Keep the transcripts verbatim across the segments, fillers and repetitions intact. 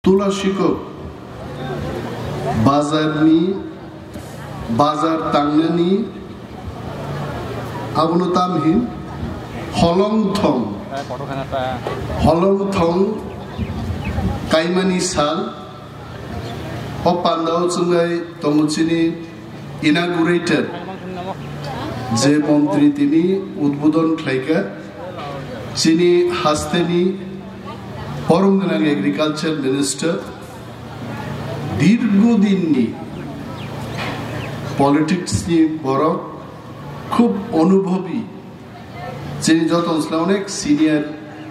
Tula sikok bazarni, bazar tangnani abono tam hin holong thong, holong thong kaimani sal. O pandao chwngai tongo chini inaugurator, je montri tini udbodon khlaikha, chini hasteni borom gwnang agriculture minister, dirgo dinni politics ni borok, khub onubhobi, chini joto sle onek senior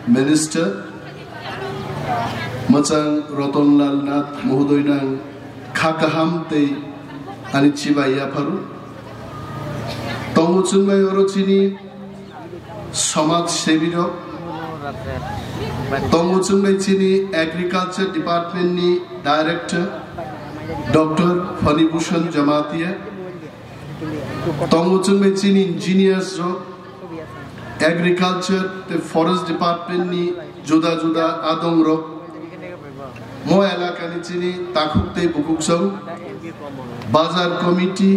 minister, mwchang Ratan Lal Nath mohodoinang kha kaham tei ani chibai yapharu. Tongo chwngbai oro chini samaj sebi rok. Tongo chwngbai chini agriculture department ni director Doctor Fani Bhushan Jamatia. Tongo chwngbai chini engineers rok, agriculture tei forest department ni juda juda adong rok, mo elakani chini takhuk tei bukhuk song, bazar committee,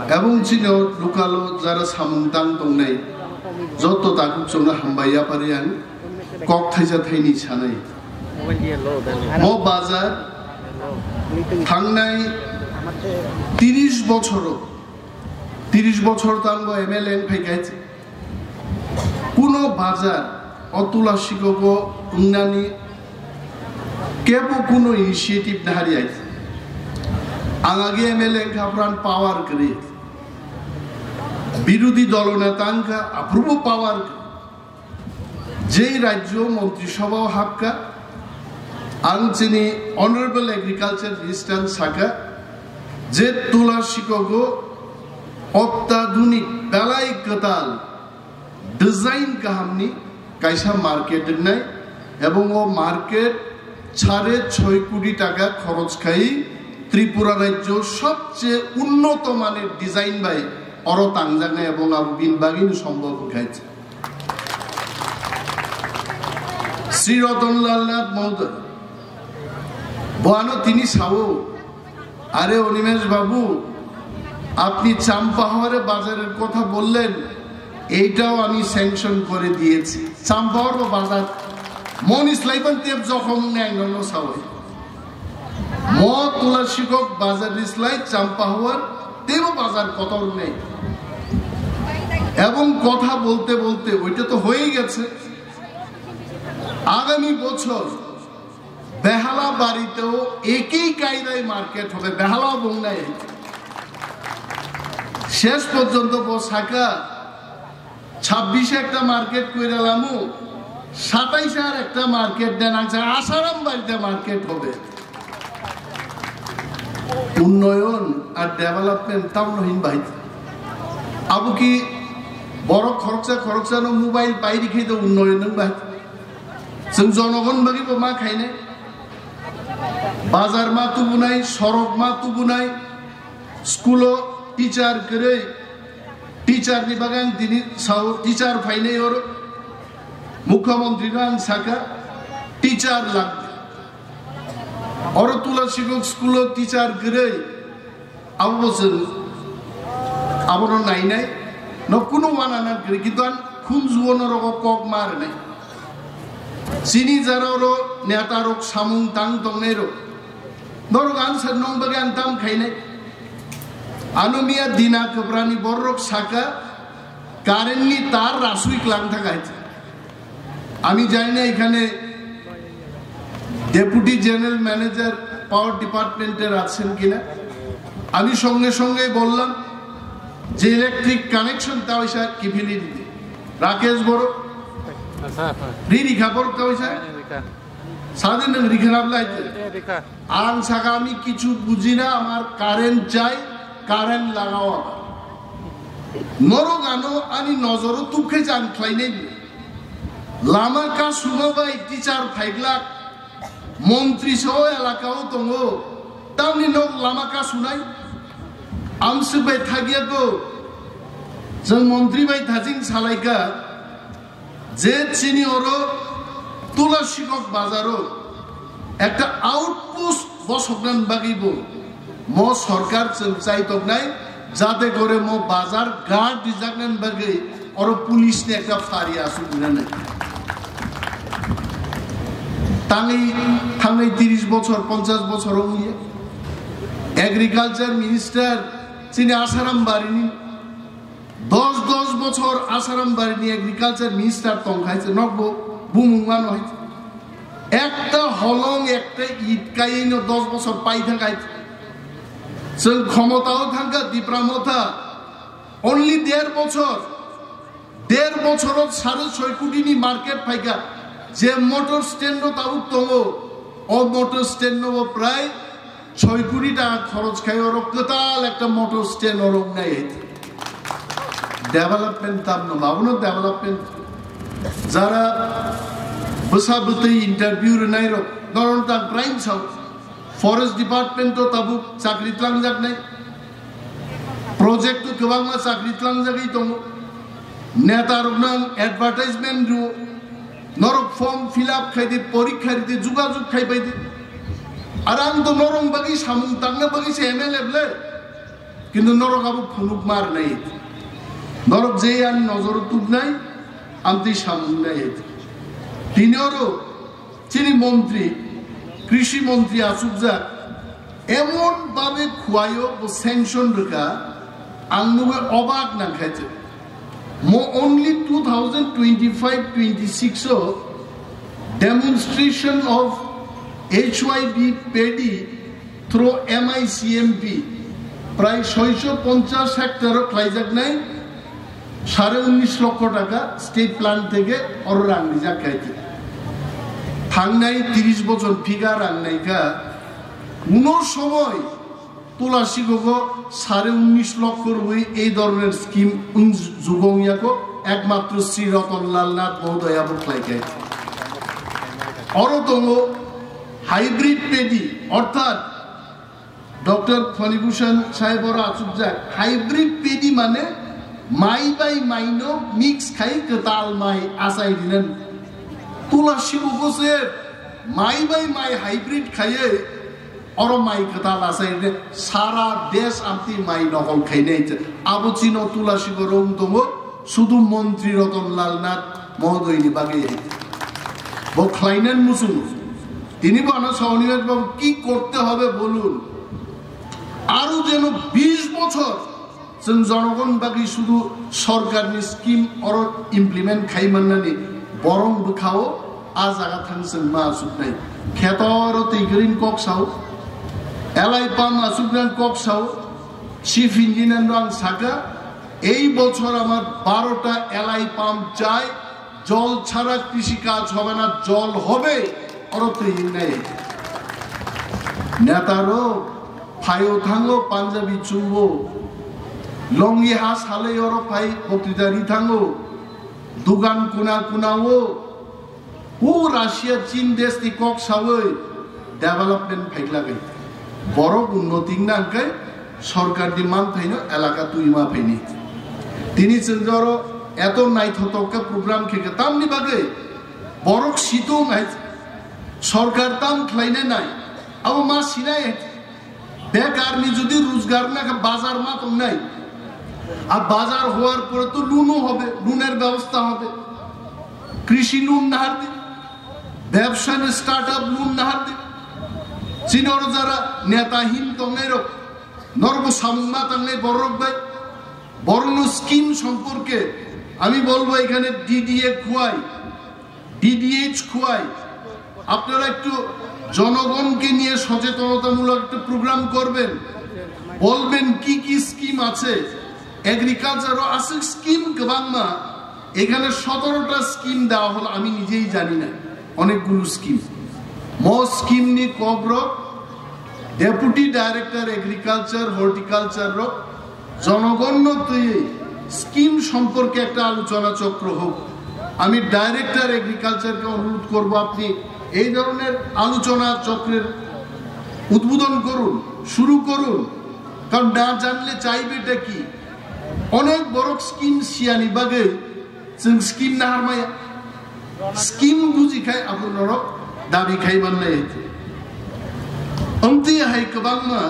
ebong chini o local o jara samung tang tongnai joto takhuk songno hambai yapari ang kok thaisa thaini sanai. Mo bazar thangnai tiris bochoro, tiris bochor tangbo M L A wng phaikha. Kuno bazar o Tula sikogo wngnani kebo kuno initiative nahari ai. Ang age M L A wngkha pran power kwrwi. Birodhi dolo neta wngkha aprubo power kwrwi. Jei rajyo montri sabha o hapkha, ang chini Honorable Agriculture Minister saka je Tula sikogo ottadunik belai kwtal design kahamni kaisa market wngnai, ebong o market sare choi koti taka khoroch khai Tripura rajyo sobche unnoto manir design bai oro tangjaknai, ebong abo bini bagwino sombhob wngkha. Sri Ratan Lal Nath Mohodoy, bo ano tini sao, "আরে অনিমেষ বাবু, আপনি চাম্পাহাওয়ারে বাজারের কথা বললেন, এইটাও আমি স্যাংশন করে দিয়েছি।" Champahawar bo bazar, moni slaiban tep jokhom wngnai ang nono sao. Mo Tula sikok bazar ni slai Champahawar tebo bazar kotor nei. এবং কথা বলতে বলতে ওইটা তো হয়েই গেছে, আগামী বছর বেহালা বাড়িতেও একই কায়দায় মার্কেট হবে, বেহালা বংনায়। শেষ পর্যন্ত বো সাকা ছাব্বিশে একটা মার্কেট কইরা লামু, সাতাইশে আর একটা মার্কেট দেন, আনছে আসারাম বাড়িতে মার্কেট হবে। উন্নয়ন আর ডেভেলপমেন্ট তাও নহিন ভাই। আবু কি বড় খরচা খরচা নো মোবাইল পাইরি খেতে উন্নয়ন নং ভাই। Chwng jonogon bagwi bo ma khainai. Bazar ma tubunai, sorok ma tubunai, school o teacher kwrwi, teacher ni bagwi ang tini sao teacher phainai oro. Mukhyamantri no ang saka teacher lagdi. Oro Tula sikok school o teacher kwrwi, abo bo chwng abono nainai, no kunu wana nang kwrwi, kintu ang khunjuo norok o kok ma rwnai. Chini jara oro neta rok samung tang tongnai rok, norok answer nong bagwi ang tam khainai. Ano miya dina kwprani borok saka current ni tar rasui klang thaka hai. আমি জানি না এখানে deputy general manager পাওয়ার ডিপার্টমেন্টের আছেন কিনা। আমি সঙ্গে সঙ্গে বললাম যে ইলেকট্রিক কানেকশন তা ওইসা কি ফেলে দিতে। রাকেশ বড়, রি রিখা বড় তা ওইসা স্বাধীন রি খারাপ লাগছে। Ang saka, "Ami kichu buji na, amar current chai, current lagao amar." Norok ano ani nojoro tubkhe jan khlainai ni. Lama ka suno bai teacher phaiglak, montri se o elaka o tongo, tamni nok lama ka sunai? Amswk bai thagya ko, chwng montri bai thajing salaika. Je chini oro Tula sikok bazaro Ekta outpost bosoknani bagwi bo mo sorkar chwng chaitoknai, jate gore mo bazar guard rijaknani bagwi oro police ni ekta phari asuk rinani. Tangwi thangnai tiris bochor, ponchas bochor wngya. Agriculture minister chini Asaram barini dos dos bochor Asaram barini agriculture minister tongkhai se nokbo bumung mano hai. Ekta holong, ekta it kaino dos bochor pai thangkhai. Chwng khomotao thangkha Tipra Motha, only der bochor, der bochoro sare soi koti ni market phaikha. Je motor stand o tabuk tongo, o motor stand o prai soi koti taka khoroch khai oro kwtal ekta motor stand oro wngnai. Development tamno, babuno development. Jara bwsa bwtwi interview rwnai rok, noron tang prime sao. Forest department o tabuk chakri tlangjaknai. Project o kwbangma chakri tlangjagwi tongo. Neta rokno advertisement rwo. Norok form fill up khai di, porikha ri di, jugajug khai bai di. Ar ang to norok bagwi samung tangna bagwi se M L A bwle. Kintu norok abo phunuk mar nai. Norok je ani nojoro tubnai, amtwi samung nai. Tini oro chini montri, krishi montri achukjak, emon babe khuaio bo sanction rwkha, ang nugwi obak nangkha je. Mo only two thousand twenty-five twenty-six o demonstration of H Y B paddy through M I C M P prai soisho ponchas hectare o khlaijaknai sare unnish lokho taka state plan theke oro rang rijak khai. Thangnai tiris bochor phiga rang naikha, uno somoi Tulasigogo sare unnish lokho rwi ei dhoroner scheme wng-, jugo wngya kho, ekmatro Sri Ratan Lal Nath Mohodoya bo khlai khe. Oro tongo hybrid paddy, orthat Doctor Phani Bhushan saheb oro achukjak hybrid paddy mane mai bai mai no mix khai kwtal mai achai rinan. Tulasigogo se mai bai mai hybrid khaiye Oro mai kwtal achai de sara desh amtwi mai nokol khainai je. Abo chino Tulasigogo wng tongo, sudu montri Ratan Lal Nath Mohodoy ni bagwi. Bo khlainani muchungo. Tini bo ano sa, Onimesh babu, ki korte hobe bolun? Aro jeno bish bochor Chwng jonogon bagwi sudu sorkarni scheme oro implement khai mannani borong bwkhao a jaga thang chwng ma achuknai. Kheto oro twi green kok sao, L I pump achuknani kok sao, Chief Engineer no ang saka, ei bochor amar barota L I pump chai, জল ছাড়া কৃষিকাজ হবে না, জল হবে, oro twi hingnai. Neta rok phaio thango Punjabi chumbo, longi ha salai oro phai boktwita ri thango, dugan kuna kuna o, o Russia Chin desh ni kok sawi development phaikhlagai. Borok unnoti wngna hwnkhe sorkarni manthaino elaka twi ma phaini. Tini chwng oro eto naithotok khe program khe khe tamni bagwi borok situng hai sorkar tam khlainai nai abo ma sinai hai. Bekarni jodi rojgar na khe bazar ma tongnai. A bazar howar pore to loan o hobe, loan er byabostha hobe. Krishi loan nahar di, ব্যবসা নিয়ে startup loan Nahar দি। Chini oro jara neta hin tongnai rok, norbo samung ma tangnai borok bai, borokno scheme সম্পর্কে আমি বলবো এখানে ডিডিএ খোয়াই, ডিডিএইচ খোয়াই, আপনারা একটু জনগণকে নিয়ে সচেতনতামূলক একটা প্রোগ্রাম করবেন, বলবেন কি কি স্কিম আছে, এগ্রিকালচারও আছে স্কিম গোবাংমা, এখানে সতেরোটা স্কিম দেওয়া হলো, আমি নিজেই জানি না, অনেকগুলো scheme. Mo scheme ni kokrok, Deputy Director Agriculture, Horticulture rok, জনগণ twi স্কিম সম্পর্কে একটা আলোচনা চক্র হোক। আমি ডাইরেক্টর এগ্রিকালচারকে অনুরোধ করব, আপনি এই ধরনের আলোচনা চক্রের উদ্বোধন করুন, শুরু করুন, কারণ না জানলে চাইবেটা কি? অনেক বড় স্কিম সিয়ানি বাগে जों scheme naharmaya. Scheme buji khai abo norok dabi khai mannai. Hai kwbangma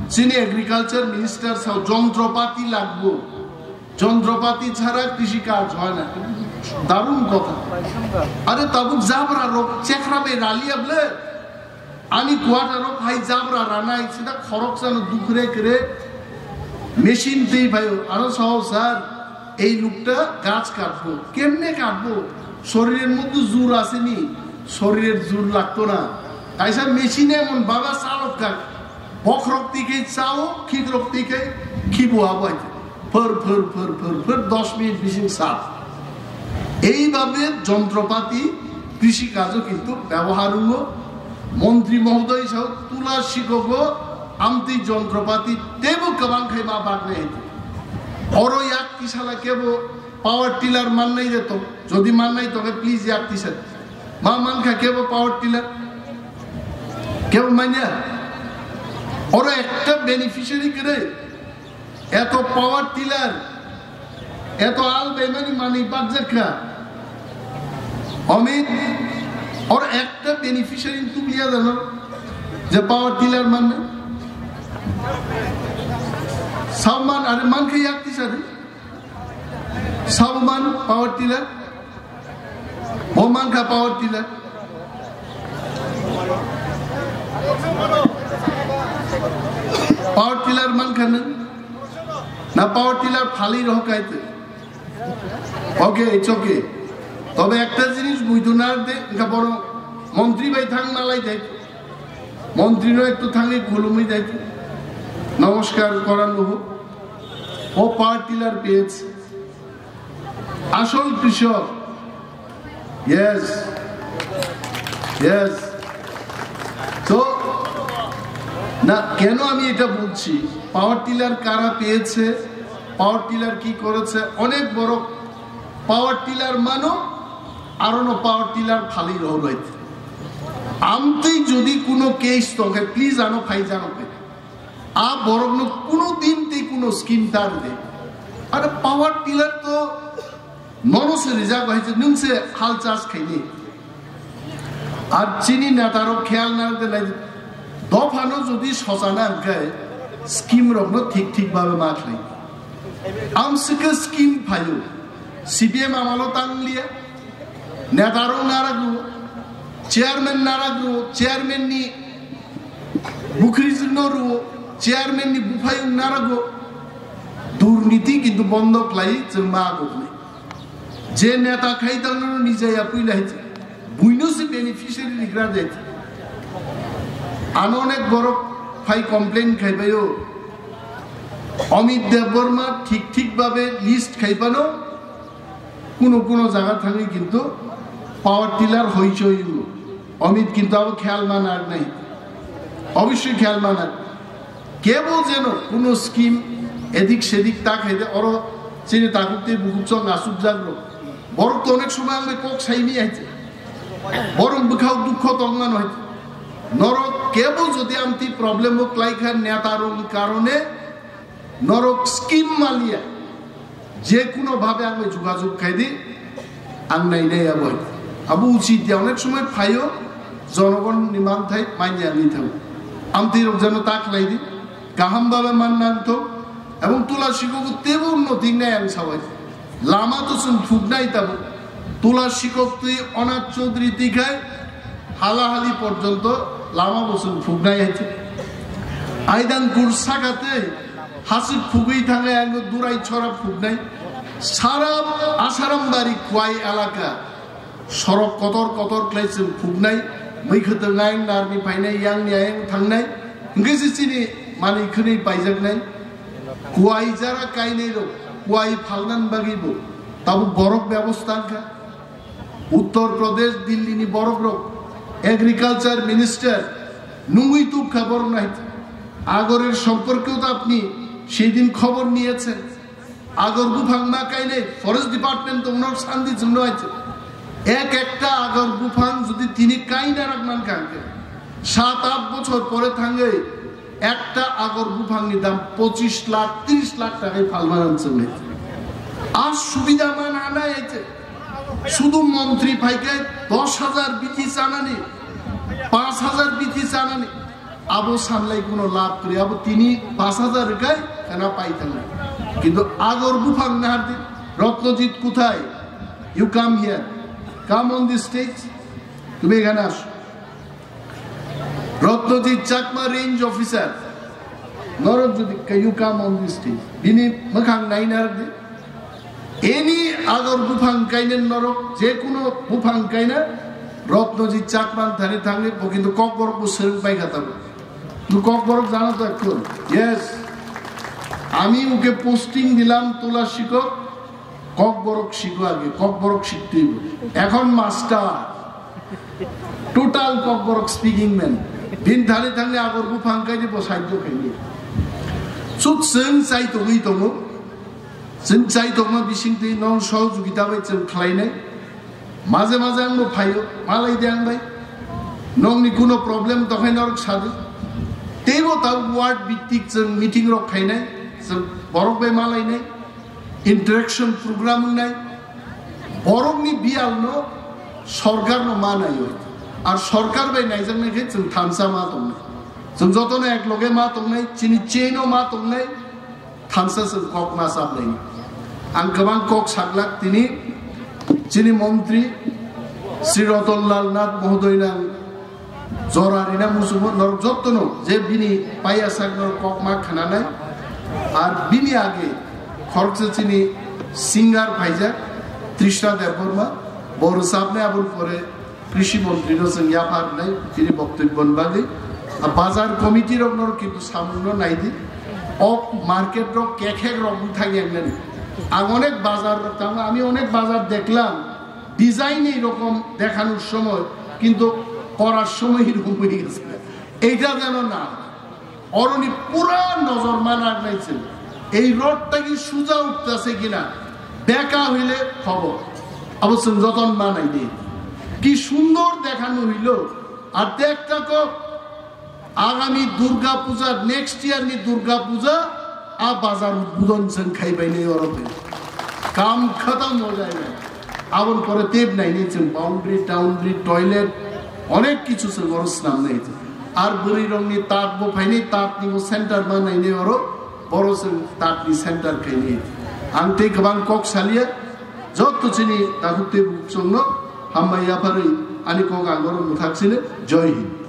chini agriculture minister sao jontropati lagbo. Jontropati chara krishi kaj hoy na. Darun kotha. Are tabuk jabra rok chekra bai rali able. Ani quarter rok hai jabra ranai sida khorok sano dukre kre. Machine tei bhayo. Aro sao sir, ei lukta gaj katbo. Kemne katbo? Shorirer moddhe jur aseni. Shorirer jur lagto na. Kaisa machine emon baba chalok kha. Bokhorok twi khe chao, khikrok twi khe khibo abo hai. Phar, phar, phar, phar, phar, dos minute bising sat. Eibabe jontropati krishi kajo kintu byabohar wngo. Montri mohodoy sao tula sikogo amtwi jontropati tebo kwbang khai ma bagnai hai. Oro yak tisala kebo power tiller mannai de to. Jodi mannai to khe please yak tisa. Ma mankha kebo power tiller? Kebo manya? Oro ekta beneficiary kwrwi. Eto power tiller, eto al bemani mani bakjakha. Amit, or ekta beneficiary tubliya dano, je power tiller manne. Saman are mankhe yak tisari. Saman power tiller. Bo mankha power tiller. Power tiller mankha nwng? Na power tiller phalwi rohor kaite? Okay, it's okay. Tobe ekta jinis buidu na de, engka boro montri bai thang nalai de. Montri no ektu thangwi khulumwi de. Namaskar koran nuhu. O power tiller page. আসল কৃষক। Yes, yes. তো না, কেন আমি এটা বলছি? Power tiller কারা পেয়েছে, পাওয়ার টিলার কি করেছে? অনেক বড় পাওয়ার টিলার মানো আরো পাওয়ার টিলার ফালি রহবাইতে। আমতেই যদি কোনো কেস তোকে প্লিজ আনো ফাই জানো। A borokno kuno din tei kuno scheme ta rwdi. Are power tiller to nono se rijak bai je nwng se hal chas khaini. Ar chini neta rok khayal na rwdi nai dophano jodi sochana hwnkhe scheme rokno thik thik babe ma khlai. Amsike scheme phaio. C P M amalo tangliya. Neta rok narak rwo. Chairman narak rwo. Chairman ni Bukhrijwkno rwo, chairman ni buphayung narago, durniti kintu bondo khlai chwng ma goknai. Je neta khai tangno nijaya puila hai chwng. Buino se beneficiary rigra de. Ano onek borok phai complain khai baio. Amit Debbarma thik thik babe list khai pano, Kuno kuno jaga thangwi kintu power tiller hoichoi wngo. Amit kintu abo khayal manak nai. Obviously khayal manak. Kebo jeno kuno scheme edik sedik ta khaide oro chini takhuk tei bukhuk chok nasuk jak rok. Borok to onek somoy ang bai kok saimi aite. Borok bwkhao dukho tongmano hai. Norok kebo jodi amtwi problem o klai kha neta rokni karone Norok scheme maliya, je kuno bhabe ang bai jogajog khai di, ang nai nai abo. Abo uchit ya, onek somoi phaio, jonogon ni manthai manya ni thango. Amtwi rok jeno ta khlai di, kaham bhabe man nang thok, ebong Tula Sikok tebo unnoti nai ang sawai. Lama to chwng phuknai tabuk. Tula Sikok twi Onath Chaudhary twi khai hala hali porjonto lama bo chwng phuknai hai. Aidangkur saka twi hasik phugwi thangnai ang durai chora phuknai. Sara Asaram bari Khwai elaka sorok kotor kotor khlai chwng phuknai. Mui khwtwng ayang narni phainai, yangni ayang thangnai. Hwnkhe se chini manwi khwnwi paijaknai. Khwai jara kainai rok, khwai phalnan bagwi bo tabuk borok bebosta wngkha. Uttor Pradesh, Delhi ni borok rok, agriculture minister nungwi tubkha borok nai. আগরের সম্পর্কেও তো আপনি সেই দিন খবর নিয়েছেন। আগর buphang ma kainai forest department tongno sandi chwngno hai. Ek ekta আগর buphang jodi tini kaina rak man kha hwnkhe, সাত আট বছর পরে thangwi একটা আগর buphangni dam পঁচিশ লাখ, ত্রিশ লাখ টাকায় phalmanan chwngwi. Ar subida man anai aite. Sudu montri phaikhe দশ হাজার bithi chanani, পাঁচ হাজার bithi chanani. Abo sanlai kuno lab kwrwi, abo tini pash hajar rwkha, khana pai thangnai. Kintu agor buphang nahardi, Ratnajit kuthai? You come here, come on this stage. Tumi ekhane aso. Ratnajit Chakma, range officer, norok jodi, can you come on this stage? Bini mwkhang nai nardi. Any agor buphang kaina norok, je kuno buphang kaina, Ratnajit Chakma thani thangni, bo kintu Kokborok bo swrwng paikha tamo. Tu Kokborok jano to ekku? Yes. আমি ওকে পোস্টিং দিলাম তুলা শিক্ষক, ককবরক শিখো আগে, ককবরক শিখতেই হবে। এখন master, total Kokborok speaking man. Bini thani thangni agor buphang kaidi bo saido khaini. Sut chwng chai togwi tongo. Chwng chai tongma bisingtwi nong sohojogita bai chwng khlainai. Maje maje ang bo phaio, malai de ang bai. Nongni kuno problem tokhai norok sadi. Teibo ta ward bittik chwng meeting rok khainai, chwng borok bai malainai, interaction program wngnai. Borokni biyalno sorkarno ma naio. Ar sorkar bai naijaknai khe chwng thansa ma tongnai. Chwng jotono ek loge ma tongnai, chini chaino ma tongnai. Thansa chwng kok ma chaplaini. Ang kwbang kok saklak tini chini montri Sri Ratan Lal Nath mohodoino ang jora rina muchungo norok jottono je bini paiya sak norok kok ma khnanai. Ar bini age khoroksa chini singer phaijak Trishna Debbarma, bo rwchapnai aboni pore Krishi montri no chwng yapha rwnai chini boktobyo ni bagwi. A bazar committee rok no kintu samung no naidi. Ok market rok kekhek rok bwthang yang nani. Ang onek bazar rok tamo, ami onek bazar deklam, design ei rokom dekhanor somoy, kintu korar somoy erokom hoi geche. Eita jeno na. Oroni pura nojor ma nagnai chwng. Ei road ta ki suja uktase kina, beka hoile hobo. Abo chwng joton ma naidi. Ki sundor dekhano hoilo. Ar dekta kok, agami Durga Puja, next year ni Durga Puja, a bazar udbodon chwng khaibainai oro twi. Kam khatam ho jayega. Aboni pore tep nainai chwng boundary, toundary, toilet, onek kichu chwng oro swnamnai. Ar bwrwi rokni tat bo phainai, tat ni bo center ma nainai oro, boro chwng tat ni center khainai. Ang tei kwbang kok salia, jotto chini takhuk tei bukhuk chwngno hambai yapharwi ani kok ang oro mwthak sino. Jai Hind.